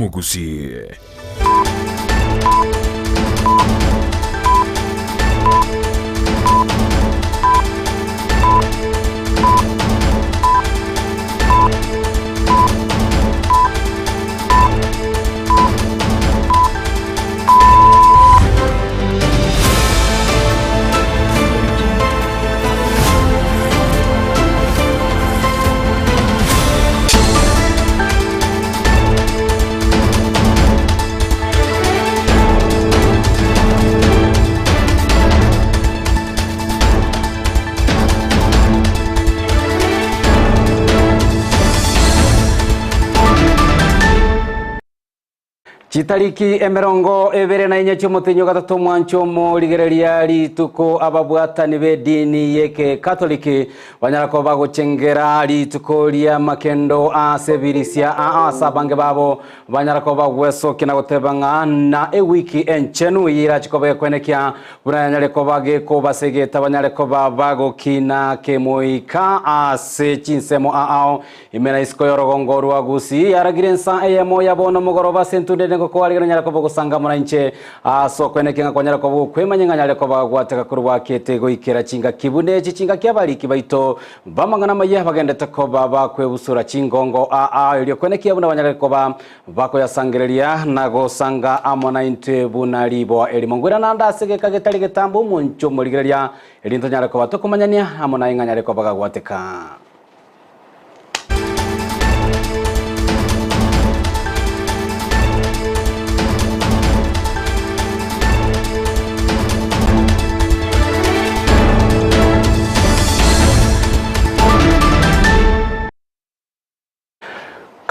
Omogusii. Chitariki emerongo ebere na inye chi'omotenyi o gatato omwancho omorigereria rituko ababwatani b'edini y'Ekekatoliki banyara koba bagochengera rituko ri'amakendo ase ebirisia aa ase abange babo banyara koba bagwesokia na goteba ng'a na ewiki enchenu eyio erache koba gekwenekia buna yanyare koba gekobasegeta banyare koba bagokina kemoika ase chinsemo aao Ime na isiko y'orogongo rwa Gusii yaragire ensa eyemo ya bono mogoroba ase entunda ere ngokoarigana nyare koba ogosanga amo nainche ase okwenekia ng'a kwanyara koba okwemanya ng'a nyare koba gwateka korwa akete goikera chingaki buna echi chingaki abariki baito b'amang'ana amaya bagendete koba bakwebusura chingongo aa erio kwenekia buna banyare koba bakoyasangereria na gosanga amo naintwe buna riboa erimo. Ngwira naende ase egeka getari getambe omonche omorigereria erinde tonyare koba tokomanyania amo naye ng'a nyare koba gagwateka.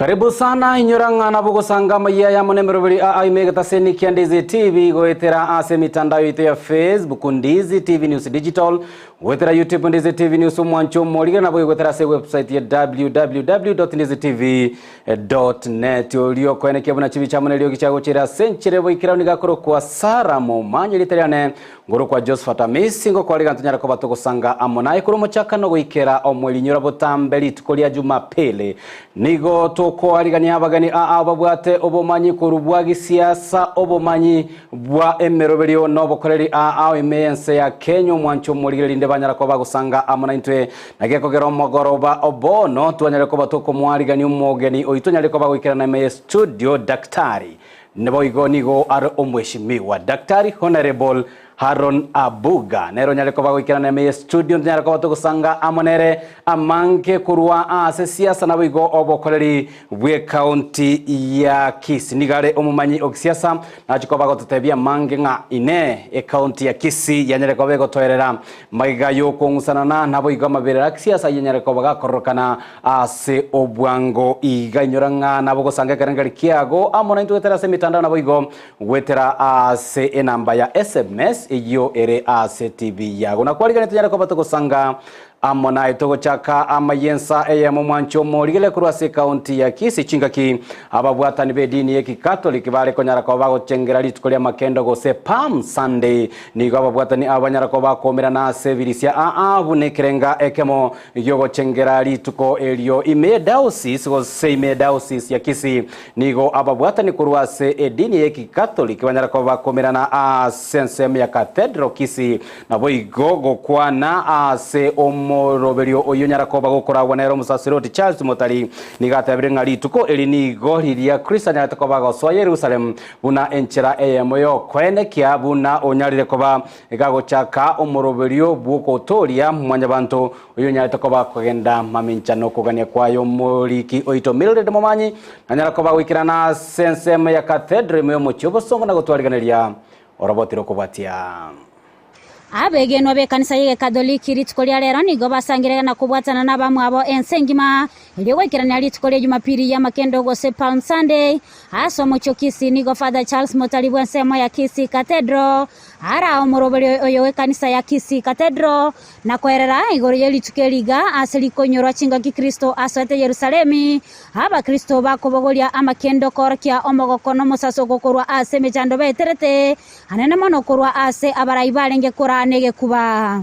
Karibu sana inyora ng'a nabo gosanga amayia ayamo na emeroberi aa ime egetaseni kia Ndizi TV goetera ase emitandao yaito ya Facebook Ndizi TV News Digital Goetera YouTube Ndizi TV News omwancho omorigere nabo goetera ase website ya www.ndizitv.net orio koenekia buna chibicha amo neriogi chiagochera ase enchera eboikeranu nigo akorokwa Sarah Momanyi erieta riane ngorokwa Josephat Amisi ngokwariga ntonyare koba togosanga amo naye korwa omochakano goikera omoerinyora botambe rituko ria Jumapili nigo tokoarigania abageni aa babwate obomanyi korwa bwa gisiasa obomanyi Bwa emeroberio na obokoreri aa ime y'ense ya Kenya omwancho omorigere rinde banyara koba bagosanga amo naintwe. Na gekogera omogoroba o bono twanyare koba tokomoarigania omogeni oito onyare koba goikerana ime ye studio Daktari naboigo nigo are omweshimiwa Daktari Honourable Haron Abuga nere onyare koba goikerana ime ye studio ntonyare koba togosanga amo nere amange korwa ase siasa naboigo obokoreri bw'ekaunti ya Kisii. Nigo are omomanyi o gisiasa, nachia koba agototebia amange ng'a inee ekaunti ya Kisii yanyare koba egotoerera magega y'okong'usanana naboigo amaberero a gisiasa yanyare koba gakororokana ase obwango iga. Inyora ng'a nabo ogosanga ekerengeri kiago amo naintwe goetera ase emitandao naboigo goetera ase enamba ya SMS eyio ere ase TV yago. Nakwarigereria tonyare koba togosanga Amo naye togochaka amayia ensa eyemo omwanchi omorigereria korwa ase ekaunti ya Kisii chingaki ababwatani b'edini y'ekikatoliki bare konyara koba bagochengera rituko ri'amakendo gose Palm Sunday. Nigo ababwatani aba banyara koba bakoumerana ase ebirisia aa buna ekerenga ekemo giogochengera rituko erio ime y'edaosis gose ime y'edaosis ya Kisii. Nigo ababwatani korwa ase edini y'ekikatoliki banyara koba bakoumerana ase ensemo ya Cathedral Kisii Naboigo gokwana ase omoroberio oyio onyara koba gokoragwa nere omosaserdoti Charles Motari nigo atebire ng'a rituko eri nigo riria Kristo anyarete koba gosoa Yerusalemu buna enchera eyemo y'okoenekia buna onyarire koba gagochaka omoroberio bw'ogotoria mwanyabanto oyio onyarete koba kogenda mamincha nokogania kwaye omoriki oito Mildred Momanyi nanyara koba goikerana ase ensemo ya Cathedral ime y'omochie obosongo na gotwariganeria Oroboti rokobwatia. Abegenwa b'ekanisa y'Egekatholiki rituko ria rero nigo basangire na kobwatana nabamwabo ense engima erio goikerania rituko ria Jumapili y'amakendo gose Palm Sunday. Ase omochie o Kisii nigo Father Charles Motari bw'ensemo ya Kisii Cathedral araa omoroberio oyo w'ekanisa ya Kisii Cathedral na koerera igoro ye rituko eri iga ase rikonyorwa chingaki Kristo asoete Yerusalemi Abakristo bakobogoria amakendo koorokia omogoko na omosasoko korwa ase emechando beeterete, anene mono korwa aase abarai barenge koraa negekuba.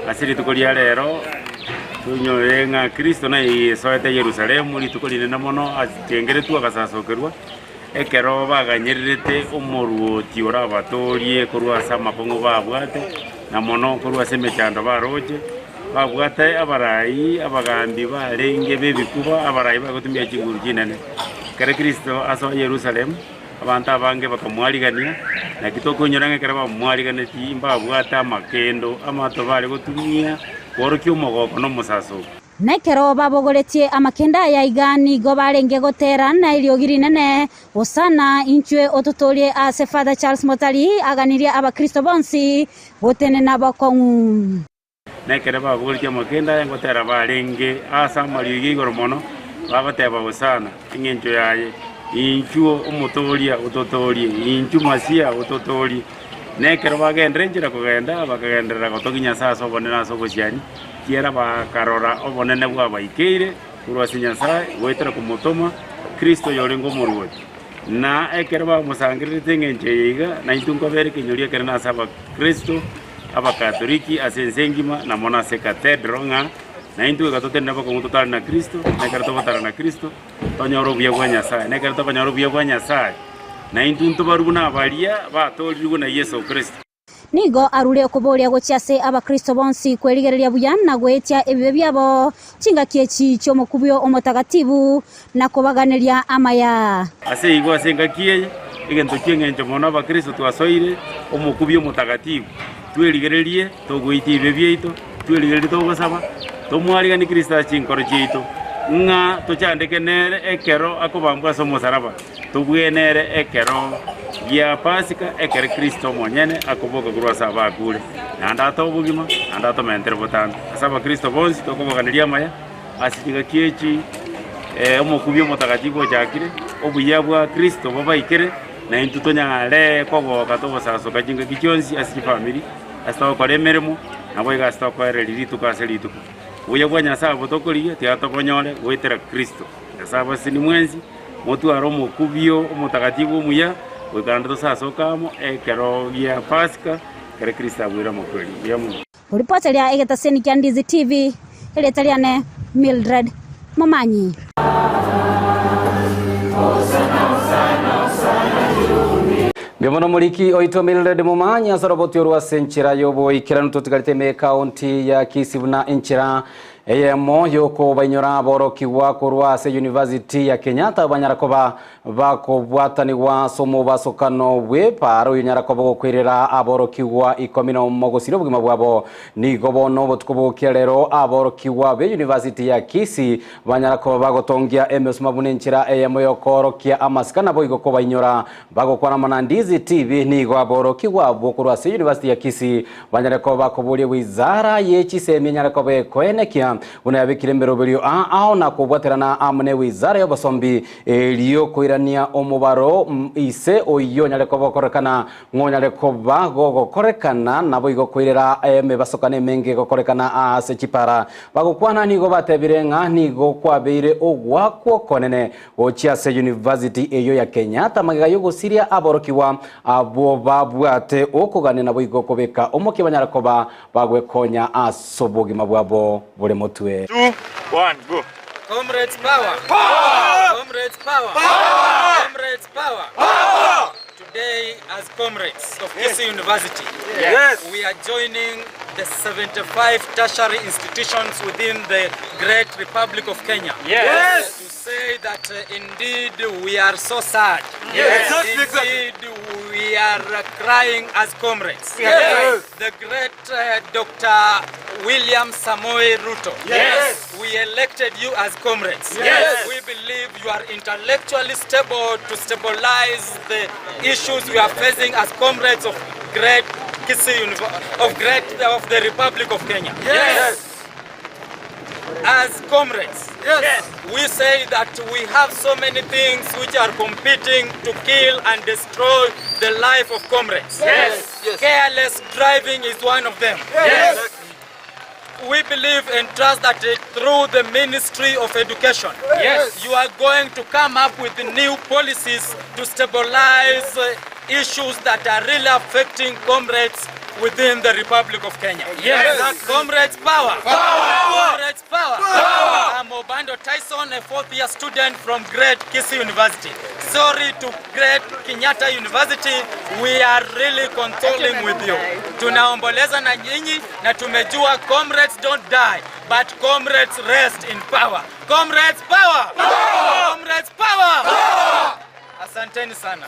Ase rituko ria rero. Tonyore ng'a Kristo nayesoete Yerusalemu rituko rinene mono, achengeretwe agasasokerwa, ekero baganyererete omoruoti orabatoorie korwa ase amakong'u babwate, na mono korwa ase emechando baroche, babwate abarai abagambi barenge b'ebikuba, abarai bagotumia chinguru chinene. Ekero Kristo asoa Yerusalemu, abanto abange bakamwarigania, naki tokoinyora ng'a ekero bamwariganetie mbabwate amakendo amato bare gotumia kworokia omogoko na omosasoko. Na ekero babogoretie amakendo aya iga nigo barenge gotera na eriogi rinene, Hosana, inchwe ototoorie ase Father Charles Motari aganirie abakristo bonsi gotenena bokong'u. Na ekero babogoretie amakendo aya ngotera barenge ase amariogi a igoro mono, bagoteba, Hosana, engencho yaye, Inchuo Omotooria, ototoorie, inchuo Masia, ototoorie. Na ekero bagendire enchera kogenda, bakagenderera gotogia Nyasae ase obonene ase obosiani, ekiagera bakarora obonene bwabaikeire korwa ase Nyasae goetera komotoma Kristo oyorenge Omoruoti. Na ekero bamosangererete engencho eye iga, naintwe nkobera ekenyorio ekenene ase Abakristo Abakatoliki ase ense engima, na mono ase ekathedro, ng'a naintwe goika totenene bokong'u totare na Kristo, na ekero togotara na Kristo, tonyore obuya bwa Nyasae. Na ekero tokonyora obuya bwa Nyasae, naintwe ntobarwe buna baria batoorirwe na Yeso Kristo. Nigo arure okoboria gochia ase Abakristo bonsi kwerigereria buya na goetia ebibe biabo chingaki echi chi'omokubio omotagatibu na kobaganeria amaya. Ase igo ase engaki eye, egento ki'engencho mono Abakristo twasoire omokubio omotagatibu, twerigererie togoitia ebibe biaito, twerigererie togosaba, tomwariganie Kristo ase chinkoro chiaito, ng'a tochandeke nere ekero akobambwa ase omosaraba. Tobwenere ekero gia Pasika, ekero Kristo omonyene akoboka korwa ase abakure, naende atoe obogima, naende atomentere botambe. Ase abakristo bonsi tokoboganeria amaya ase chingaki echi omokubio omotagatifu ochakire, obuya bwa Kristo bobaikere, na intwe tonyare kogoka togosasoka chingaki chionsi ase chifamiri, ase togokora emeremo, naboigo ase tokoereria rituko ase rituko. Obuya bwa Nyasae obo tokorigia tiga tobonyore goetera Kristo. Nyasae abasesenie mwensi. Motware omokubio omotagatifu omuya, goika naende tosasoke amo ekero gia Pasika, ekero Kristo abuire amakweri. Mbuya mono. Oripoti ria egetaseni kia Ndizi TV, erieta riane Mildred Momanyi. Mbuya mono omoriki oito Mildred Momanyi ase oroboti orwo ase enchera y'oboikeranu totigarete ime ekaunti ya Kisii buna enchera Eyemo y'okobainyora aborokigwa korwa ase University ya Kenyatta banyara koba bakobwatanigwa ase omobasokano bw'epaara oyonyara koba ogokoirera aborokigwa ikomi nomo gosiria obogima bwabo. Nigo bono obotuko bokia rero aborokigwa be University ya Kisii banyara koba bagotongia emesuma buna enchera eyemo y'okoorokia amasika naboigo kobainyora bagokwana amo na Ndizi TV nigo aborokigwa abwo korwa ase University ya Kisii Banyare koba bakoboria wizara ye chisemi enyare koba ekoenekia buna yabekire emeroberio aa ao na kobwaterana amo ne wizara y'obosombi erio koirania omobaro ise oyio onyare koba okorekana ng'onyare koba gogokorekana naboigo koirera emebasokano emenge gokorekana ase chipara. Bagokwana nigo batebire ng'a nigo kwabeire ogwakwa okonene Gochia ase University eyio ya Kenyatta magega y'ogosiria aborokigwa abwo babwate okogania naboigo kobeka omokia banyare koba bagwekonya ase obogima bwabo bore motwe. Two, one, go. Comrades power! Power! Comrades power! Power! Comrades power! Power! Today, as comrades of Kisii University, Yes. we are joining the 75 tertiary institutions within the great Republic of Kenya. Yes. To say that indeed we are so sad. Yes. Indeed we are crying as comrades. Yes. The great Dr. William Samoei Ruto. Yes. We elected you as comrades. Yes. We believe you are intellectually stable to stabilize the issues we are facing as comrades of great Kisii of great of the Republic of Kenya. Yes. As comrades, Yes. we say that we have so many things which are competing to kill and destroy the life of comrades. Yes. Yes. Careless driving is one of them. Yes. We believe and trust that through the Ministry of Education, Yes. you are going to come up with new policies to stabilize issues that are really affecting comrades within the Republic of Kenya. Yes. Comrades power. Power. Comrades power. Power. I'm Obando Tyson, a fourth year student from Great Kisii University. Sorry to Great Kenyatta University, we are really consoling with you. Tunaomboleza na nyinyi na tumejua comrades don't die, but comrades rest in power. Comrades power! Power! Comrades power! Power! Asanteni sana.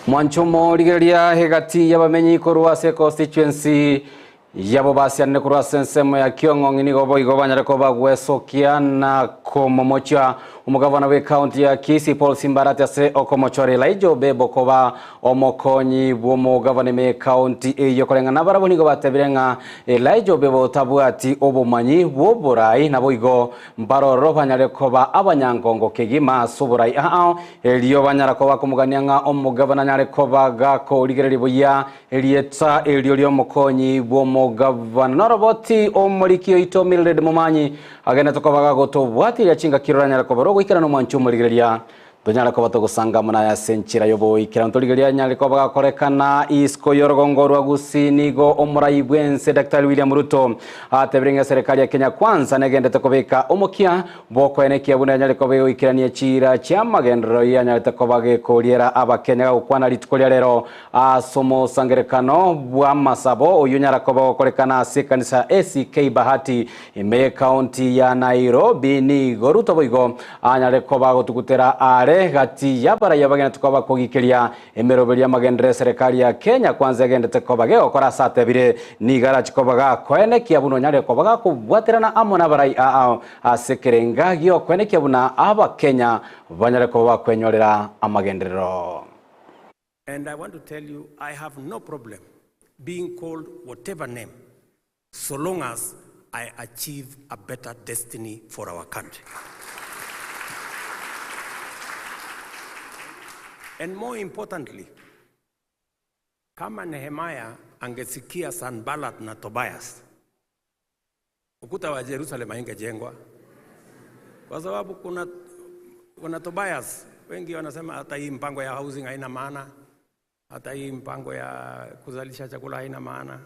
Mwanchomo rigereria hegati y'abamenyi korwa ase constituency yabo basianire korwa ase ensemo ya Kiong'ong'i nigo boigo banyare koba gwesokia na komomochia omogavana bwa ekaunti ya Kisii Paul Simbarati ase okomochora Elijah Obebo koba omokonyi bwa omogavana ime ekaunti eyo koreng'ana barabwo nigo batebire ng'a Elijah Obebo tabwati obomanyi bwa oborai nabo igo mbaroro banyare koba abanyangongo kegima ase oborai aa erio banyara koba komogania ng'a omogavana anyare koba gakorigereria buya erieta erio ria omokonyi bwa omogavana noroboti omoriki oito Mildred Momanyi agende tokoba gagotobwatiria chingakiro ranyare koba rogoikera nomwanchi omorigereria tonyare koba togosangamana ase enchera yoboikera ntorigereria nyare koba gakorekana isiko yorogongo rwa Gusii nigo omorai bwense Daktari William Ruto atebire ng'a serikali ya Kenya Kwanza negendete kobeka omokia bokoenekia buna yanyare koba egoikerania chira chia magenderero yanyarete koba gekoriera abakenya gagokwana rituko ria rero ase omosangerekano bwa masabo oyo nyara koba gokorekana ase ekanisa ya ACK Bahati ime ekaunti ya Nairobi nigo Ruto boigo anyare koba gotugutera are gati y'abaraiya bagenete koba kogikeria emeroberi y'amagendero ya serikali ya Kenya Kwanza egendete koba gegokora ase atebire nigo arachi koba gakoenekia buna onyare koba gakobwaterana amo n'abarai aa ase ekerenga giokoenekia buna abakenya banyare koba bakwenyorera amagenderero. And I want to tell you, I have no problem being called whatever name, so long as I achieve a better destiny for our country. And more importantly, kama Nehemiah angesikia Sanballat na Tobias, ukuta wa Jerusalem haingejengwa, kwa sababu kuna Tobias wengi wanasema hata hii mpango ya housing haina maana, hata hii mpango ya kuzalisha chakula haina maana.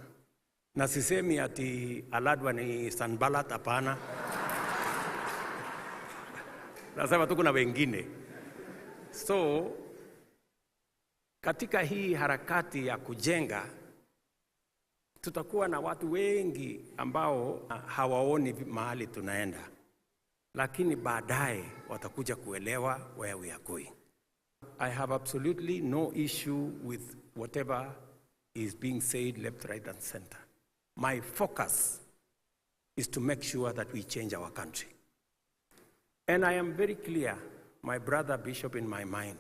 Na sisemi ati Aladwa ni Sanballat, hapana. Nasema tu kuna wengine. So katika hii harakati ya kujenga tutakuwa na watu wengi ambao hawaoni mahali tunaenda, lakini baadaye watakuja kuelewa where we are going. I have absolutely no issue with whatever is being said left, right and center. My focus is to make sure that we change our country. And I am very clear, my brother Bishop, in my mind.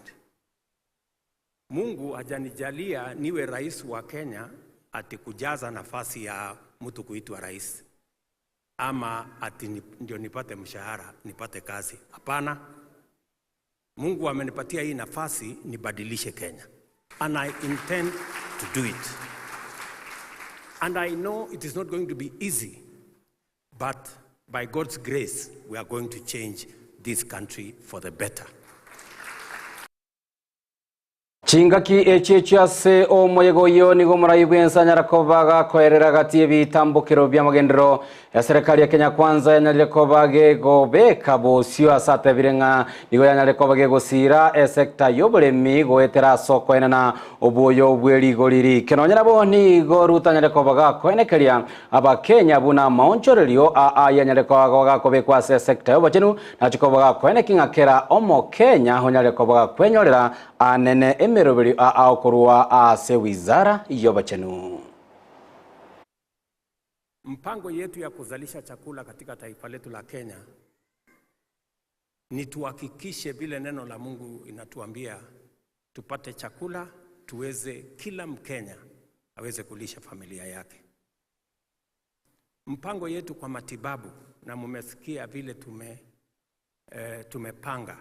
Mungu hajanijalia niwe rais wa Kenya ati kujaza nafasi ya mtu kuitwa rais ama ati ndio nipate mshahara, nipate kazi. Hapana. Mungu amenipatia hii nafasi nibadilishe Kenya. And I intend to do it. And I know it is not going to be easy, but by God's grace, we are going to change this country for the better. Chingaki echi echiase omoyego oyo nigo omorai bwense anyara koba gakoerera gati ebitambukero bia magenderero ya serikali ya Kenya Kwanza yanyarire koba gegobeka bosio ase atebire ng'a nigo yanyarire koba gegosira esecta y'oboremi goetera ase okoenana oboyo bwe rigori rike nonya nabo nigo Ruto anyarire koba gakoenekeria abakenya buna maonchorerio aa yanyarire koba gakobekwa ase esecta y'obochenu nachi koba gakoeneki ng'a kera omokenya onyarire koba gakwenyorera anene emeroberi aa okorwa ase wizara y'obochenu. Mpango yetu ya kuzalisha chakula katika taifa letu la Kenya ni tuhakikishe vile neno la Mungu inatuambia tupate chakula, tuweze kila Mkenya aweze kulisha familia yake. Mpango yetu kwa matibabu, na mumesikia vile tumepanga.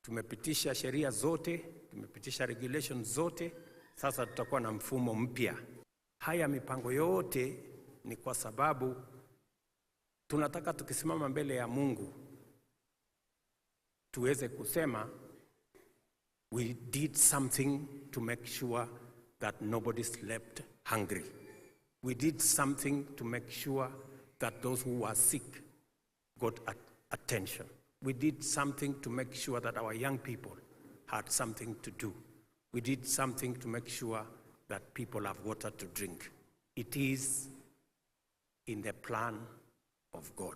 Tumepitisha sheria zote, tumepitisha regulations zote, sasa tutakuwa na mfumo mpya. Haya mipango yote ni kwa sababu tunataka tukisimama mbele ya Mungu tuweze kusema we did something to make sure that nobody slept hungry. We did something to make sure that those who were sick got attention. We did something to make sure that our young people had something to do. We did something to make sure that people have water to drink. It is in the plan of God.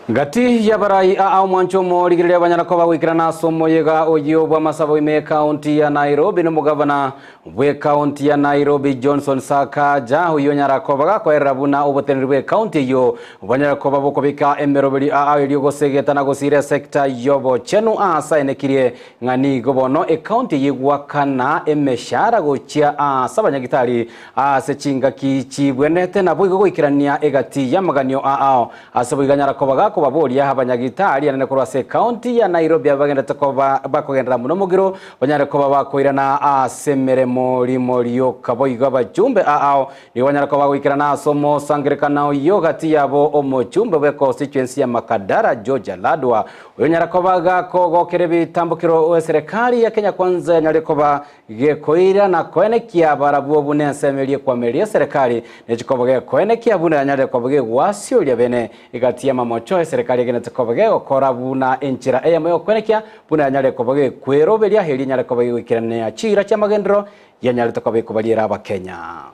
Gati y'abarai aa omwancho omorigereria banyara koba goikerana ase omoyega oyio bw'amasabo ime ekaunti ya Nairobi na omogavana bw'ekaunti ya Nairobi Johnson Sakaja oyio onyara koba gakoerera buna oboteneneri bw'ekaunti eyio bwanyara koba bokobeka emeroberi aa erio gosegeta na gosira esecta y'obochenu ase aenekirie ng'a nigo bono ekaunti eyio egwakana emeshahara gochia ase abanyagitari ase chingaki chibwenerete naboigo goikerania egati y'amaganio aa Ase boigo anyara koba gakobaboria abanyagitari anene korwa ase ekaunti ya Nairobi abagenderete koba bakogenderera muno omogiro banyare koba bakoirana ase emeremo rimo rioka. Boigo abachumbe aao nigo banyare koba bagoikerana ase omosangerekano oyio gati yabo omochumbe bwe constituency ya Makadara George Aladwa oyo onyara koba gakogokera ebitambokero eserekari ya Kenya Kwanza yanyare koba Gekoira na koenekia barabwo buna ensemo eria ekwamereria eserekari, ne chikoba gekoenekia buna yanyarire koba gegwasioria bene egati y'amamocho eserekari egenete koba gegokora buna enchera eyemo y'okoenekia buna yanyarire koba gekweroberia erio enyare koba gegoikerania chiira chi'amagenderero yanyarete koba ekobariera Abakenya.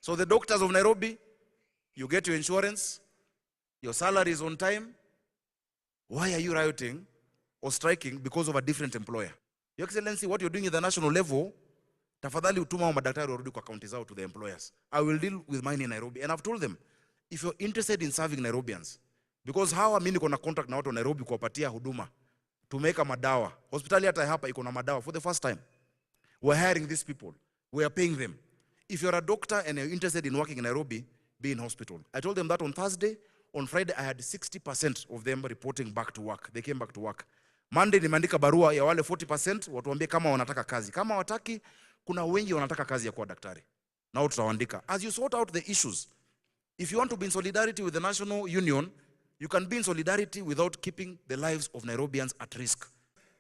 So the doctors of Nairobi, you get your insurance, your salary is on time. Why are you rioting or striking because of a different employer? Your Excellency, what you're doing at the national level, tafadhali utuma hao madaktari warudi kwa county zao to the employers. I will deal with mine in Nairobi. And I've told them, if you're interested in serving Nairobians, because hawa mimi niko na contract na watu wa Nairobi kuwapatia huduma. Tumeweka madawa. Hospitali hata hapa iko na madawa for the first time. We're hiring these people. We are paying them. If you're a doctor and you're interested in working in Nairobi, be in hospital. I told them that on Thursday. On Friday, I had 60% of them reporting back to work. They came back to work. Monday nimeandika barua ya wale 40% watuambie kama wanataka kazi. Kama wataki, kuna wengi wanataka kazi ya kuwa daktari. Nao tutawaandika. As you sort out the issues, if you want to be in solidarity with the national union, you can be in solidarity without keeping the lives of Nairobians at risk.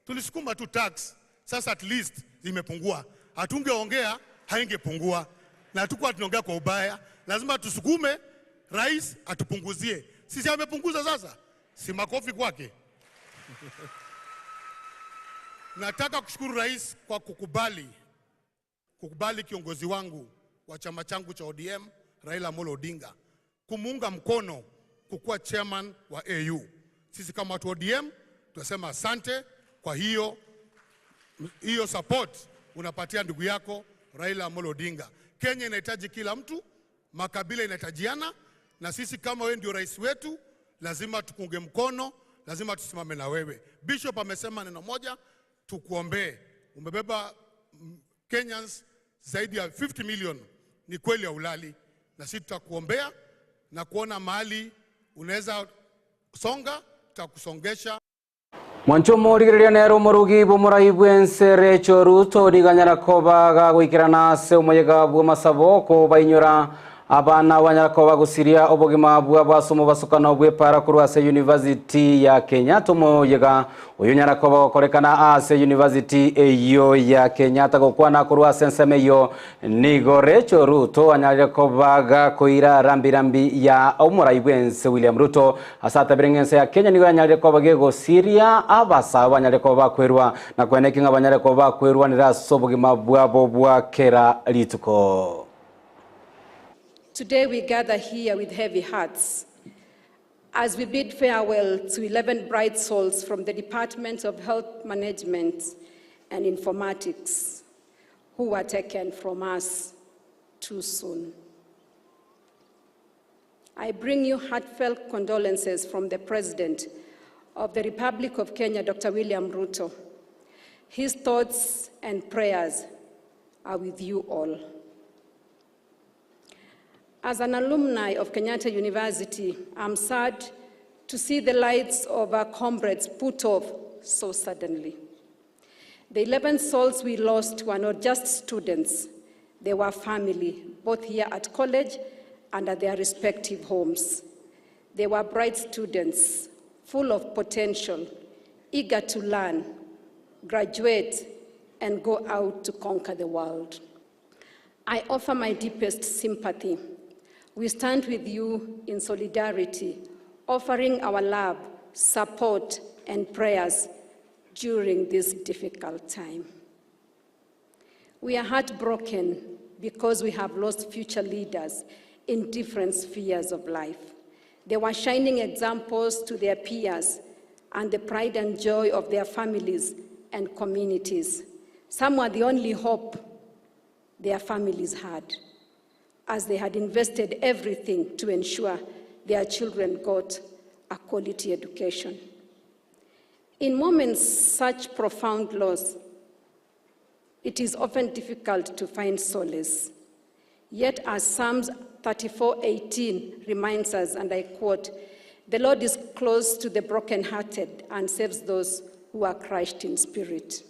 Tulisukuma tu tax, sasa at least zimepungua. Hatungeongea haingepungua, na hatukuwa tunaongea kwa ubaya. Lazima tusukume rais atupunguzie. Sisi amepunguza sasa, si makofi kwake. Nataka kushukuru rais kwa kukubali kukubali kiongozi wangu wa chama changu cha ODM Raila Amolo Odinga kumuunga mkono kukuwa chairman wa AU. Sisi kama watu wa ODM tunasema asante kwa hiyo hiyo support unapatia ndugu yako Raila Amolo Odinga. Kenya inahitaji kila mtu, makabila inahitajiana, na sisi kama wewe ndio rais wetu, lazima tukunge mkono, lazima tusimame na wewe. Bishop amesema neno moja, tukuombee. Umebeba Kenyans zaidi ya 50 million, ni kweli ya ulali, na sisi tutakuombea na kuona mahali unaweza songa, tutakusongesha. Mwancho omorigereria nere omorugi bw'omorai bw'ense Rachel Ruto nigo anyara koba gagoikerana ase omoyega bw'amasabo kobainyora abana banyara koba gosiria obogima bwabo ase omobasokano bw'epara korwa ase University ya Kenyatta. Omoyega oyo onyara koba gokorekana ase University eyio ya Kenyatta gokwana korwa ase ensemo eyio nigo Rachel Ruto anyarire koba gakoira rambi rambi ya omorai bw'ense William Ruto ase atabire ng'a ense ya Kenya nigo yanyarire koba gegosiria abasae banyare koba bakwerwa na kweneki ng'a banyare koba bakwerwanera ase obogima bwabo bwa kera rituko. Today we gather here with heavy hearts as we bid farewell to 11 bright souls from the Department of Health Management and Informatics who were taken from us too soon. I bring you heartfelt condolences from the President of the Republic of Kenya, Dr. William Ruto. His thoughts and prayers are with you all. As an alumni of Kenyatta University, I'm sad to see the lights of our comrades put off so suddenly. The 11 souls we lost were not just students, they were family, both here at college and at their respective homes. They were bright students, full of potential, eager to learn, graduate, and go out to conquer the world. I offer my deepest sympathy. We stand with you in solidarity, offering our love, support, and prayers during this difficult time. We are heartbroken because we have lost future leaders in different spheres of life. They were shining examples to their peers and the pride and joy of their families and communities. Some were the only hope their families had, as they had invested everything to ensure their children got a quality education. In moments such profound loss, it is often difficult to find solace. Yet, as Psalms 34:18 reminds us, and I quote, "The Lord is close to the brokenhearted and saves those who are crushed in spirit."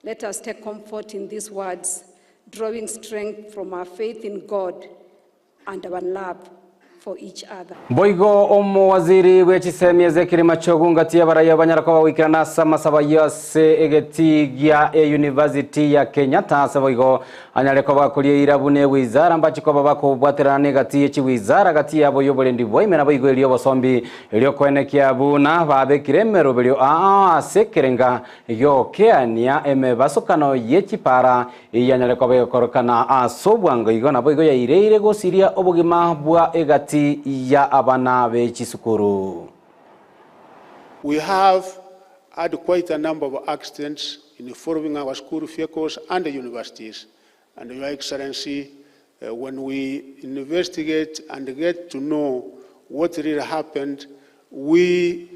Let us take comfort in these words, drawing strength from our faith in God and our love for each other. Boigo omowaziri bwe chisemi Ezekiel Machogu ngati y'abaraiyo banyara koba goikerana ase amasabo ayio ase egetii gia eyunivasiti ya Kenyatta ase boigo anyare koba gakoria eira buna ewizara mbache koba bakobwaterana negati ye chiwizara gati yabo y'oborendi bwa ime naboigo eria obosombi erio koenekia buna babekire emeroberio ao ase ekerenga giokeania emebasokano ye chipara Eyanyare koba egokorokana ase obwango igo naboigo yaireire gosiria obogima bwa egati ya abana be chisukuru. We have had quite a number of accidents involving our school vehicles and the universities, and Your Excellency, when we investigate and get to know what really happened, we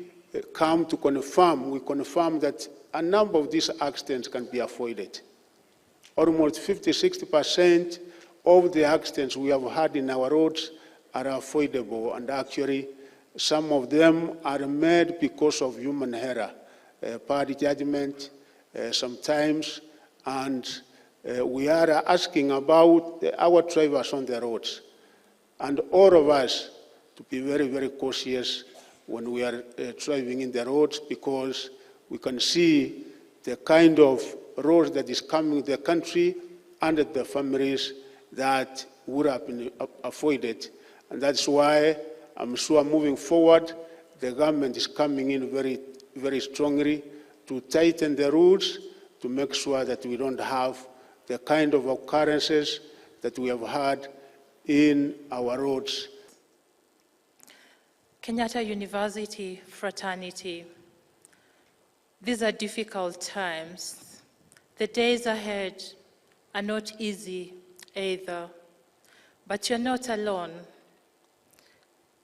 come to confirm, we confirm that a number of these accidents can be avoided. Almost 50, 60% of the accidents we have had in our roads are avoidable, and actually some of them are made because of human error, bad judgment sometimes, and we are asking about our drivers on the roads and all of us to be very, very cautious when we are driving in the roads, because we can see the kind of roads that is coming to the country and the families that would have been avoided. And that's why I'm sure moving forward, the government is coming in very, very strongly to tighten the rules to make sure that we don't have the kind of occurrences that we have had in our roads. Kenyatta University fraternity, these are difficult times. The days ahead are not easy either, but you're not alone.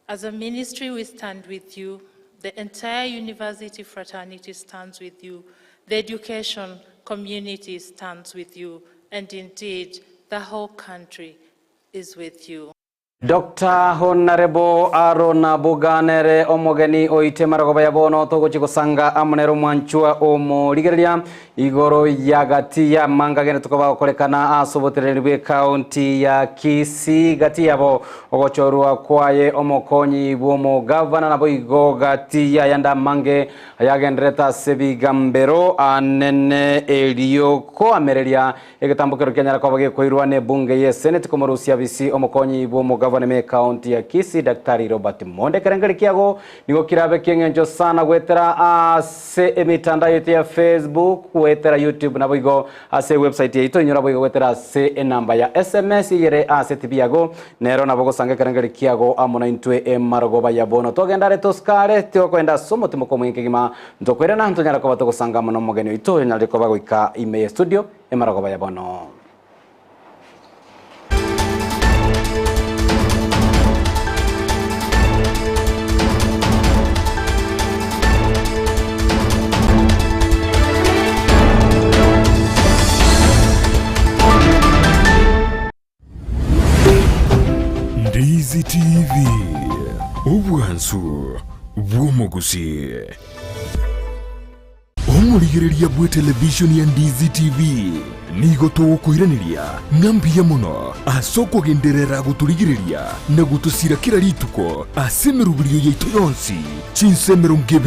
As a ministry, we stand with you. The entire university fraternity stands with you. The education community stands with you. And indeed, the whole country is with you. Doctor Honorable Aaron Abuga nere omogeni oite marogoba ya bono togochi gosanga amo nere omwanchwa omorigereria igoro ya gati ya manga gene tukoba gokorekana ase oboteneneri bwe county ya Kisii gati yabo ogochorwa kwaye omokonyi bw'omogavana naboigo gati ya yanda mange ayagenderete ase bigambero anene erio koamereria egetambokero kianyara koba gekoirwa ne bunge ye senate komorusia bisi omokonyi bw'omogavana me county ya Kisii Daktari Robert Monde kerengeri kiago nigo kirabe kieng'encho sana gwetera ase emitandao yetu ya Facebook gwetera YouTube naboigo ase website yaito inyora boigo gwetera ase enamba ya SMS yere ase TV yago nero nabo gosanga ekerengeri kiago amo na intwe emarogoba ya bono togendare tosikare tigokoenda ase omotimo kwa omoinge kegima ntokoirana ntonyara koba togosanga amo na omogeni oito onyarire koba goika ime ye studio emarogoba ya bono. Ndizi TV, obwansu bw'omogusii. Omorigereria bw'etelevishoni ya Ndizi TV nigo togokoiraneria ng'a mbuya mono ase okogenderera gotorigereria na gotosira kera rituko ase emeroberio yaito yonsi chinsa 24.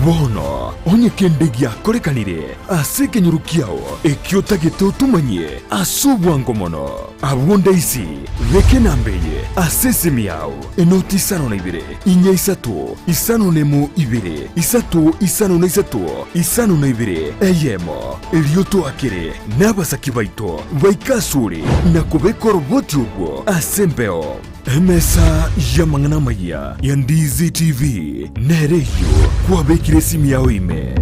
Bono onye kende giakorekanire ase ekenyoro kiao ekio otagete otomanyie ase obwango mono, abwo ndaisi beka enamba eye ase esimi yao. Enoti isano na ibere, inya isato, isano nemo ibere, isato isano na isato, isano na ibere, eyemo. Erio toakere nabasaki baito baike asore na kobeka oroboti orwo ase embeo. Emesa y'amang'ana amayia ya Ndizi TV nere eyio kwabekire esimi yao ime.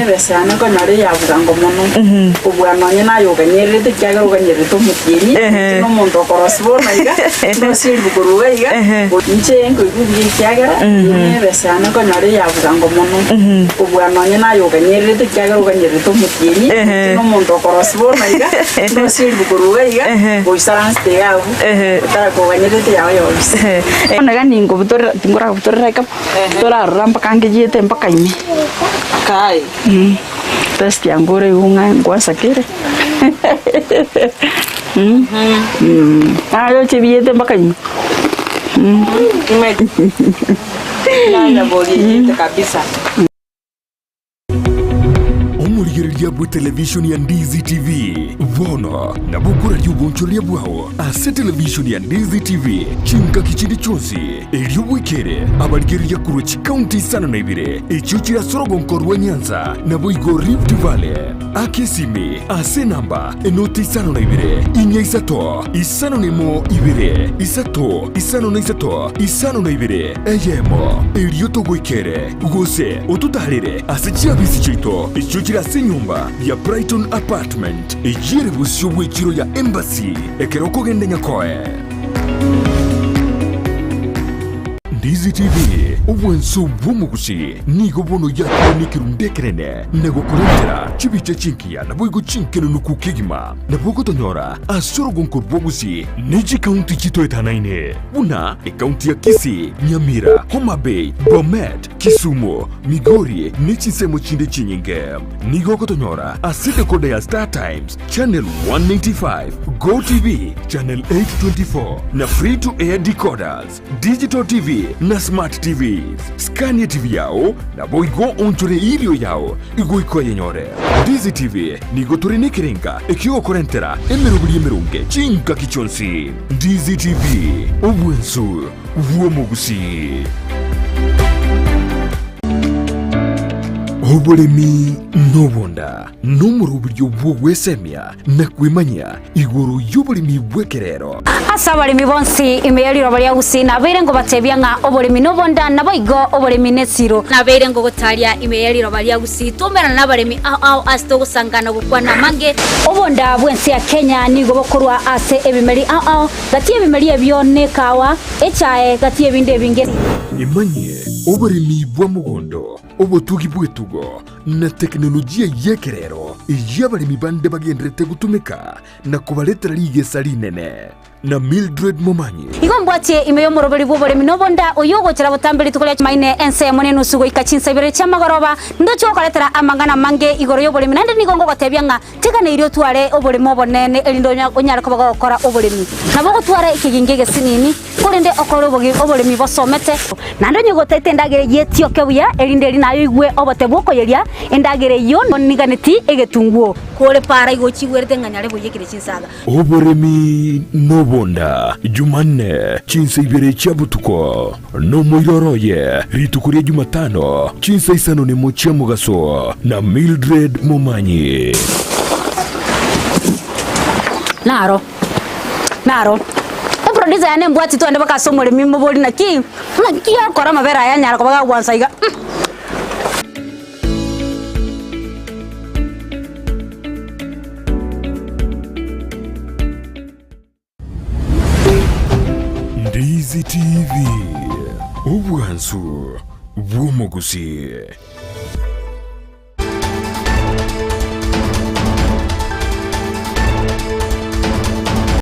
Ebesa yane nkonyora eya bwango mono kobua nonye naye oganyererete ekiagera oganyererete omotienyi, inche na omonto okorosia bono iga, ndosie eribuko korwa iga iga, inche nkoigwa buya ekiagera ebesa yane nkonyora eya bwango mono kobua nonye naye oganyererete ekiagera oganyererete omotienyi, inche na omonto okorosia bono iga, ndosie eribuko korwa iga iga, goisaransete iga abwo, otara koganyererete yago yonsi. Bono iga ninkobutorera tinkorabutorera eka. Torarora mpaka ngechiete mpaka ime. Kai. Test yango ore igo ng'a ngwasakere. Aye oche biyete mpaka ime. Nanyaboriete kabisa. Omorigereria bw'etelevishoni ya Ndizi TV bono nabo okoraria obonchoreria bwao ase televishoni ya Ndizi TV chingaki chinde chionsi, erio bwekere abarigereria korwa chikaunti isano na ibere echio chire ase orogonko rwa Nyanza naboigo Rift Valley. Aka esimi ase enamba enoti isano na ibere, inya isato, isano na emo ibere, isato, isano na isato, isano na ibere, eyemo, erio togoikere. Gose ototaarere ase chiabisi chiaito echio chire ase enyomba ya Brighton Apartment, eyio ere bosio bw'echiro ya Embassy ekero okogenda Nyakoe. Ndizi TV, obwanso bw'omogusi, nigo bono yakorwa nekerundu ekenene na gokorentera chibicha chingiya naboigo chinkenenuku kegima. Nabo ogotonyora ase orogonko rw'obosie ne chikaunti chitoetanaine, buna ekaunti ya Kisii, Nyamira, Homa Bay, Bomet, Kisumu, Migori ne chinsemo chinde chinyinge. Nigo ogotonyora ase decoder ya Star Times, Channel 195, Go TV, Channel 824 na Free to Air decoders, Digital TV na Smart TVs. Skania TV yao naboigo onchore irio yao igoika oyenyore. Ndizi TV nigo tore nekerenga ekiogokorentera emeroberi emeronge chingaki chionsi. Ndizi TV, obwensu bw'omogusii. Oboremi nobonda nomoroberio bw'ogwesemia na kwemanyia igoro y'oboremi bw'ekerero. Ase abaremi bonsi ime ye riroba ria Gusii nabeire ngobatebia ng'a oboremi nobonda, naboigo oboremi nesiro. Nabeire ngogotaria ime ye riroba ria Gusii twaumerana nabaremi ao ao ase togosangana gokwana amange. Obonda bw'ense ya Kenya nigo bokorwa ase ebimeri ao ao, gati y'ebimeri ebio nekawa, echae, gati y'ebinde ebinge. Emanyie oboremi bwa mogondo, obotugi bw'etugo, na tekinolojia y'ekerero eyio abaremi bande bagendererete gotumeka na kobaretera rigesa rinene. Na Mildred Momanyi. Igo mbwatie ime y'omoroberi bw'oboremi nobonda, oyio ogochera botambe rituko ria Chumaine ensemo nenusu goika chinsa ibere chi'amagoroba, ndoche gokoretera amang'ana amange igoro y'oboremi, naende nigo ngogotebia ng'a teganeirie otware oboremi obonene, erinde onyare koba gogokora oboremi. Nabo ogotwara ekegingi egesinini, korende okore oboremi bosomete. Naende onye gotaete endagera eyio etioke buya, erinde eri naye oigwe obote bw'okoyeria endagera eyio, niganeti egetunguo. Kore para igo ochigwerete ng'a nyare goiyekire chinsaga. Oboremi nobonda, Jumanne, chinsa ibere chia botuko, nomoiroro oye, rituko ria Jumatano, chinsa isano nemo chia mogaso, na Mildred Momanyi. Naro, naro. Eproducer yane embwati twende mpaka ase omoremi mobori naki, naki akora amabere aya anyara koba gagwansa iga. Ndizi TV, obwansu bw'omogusii.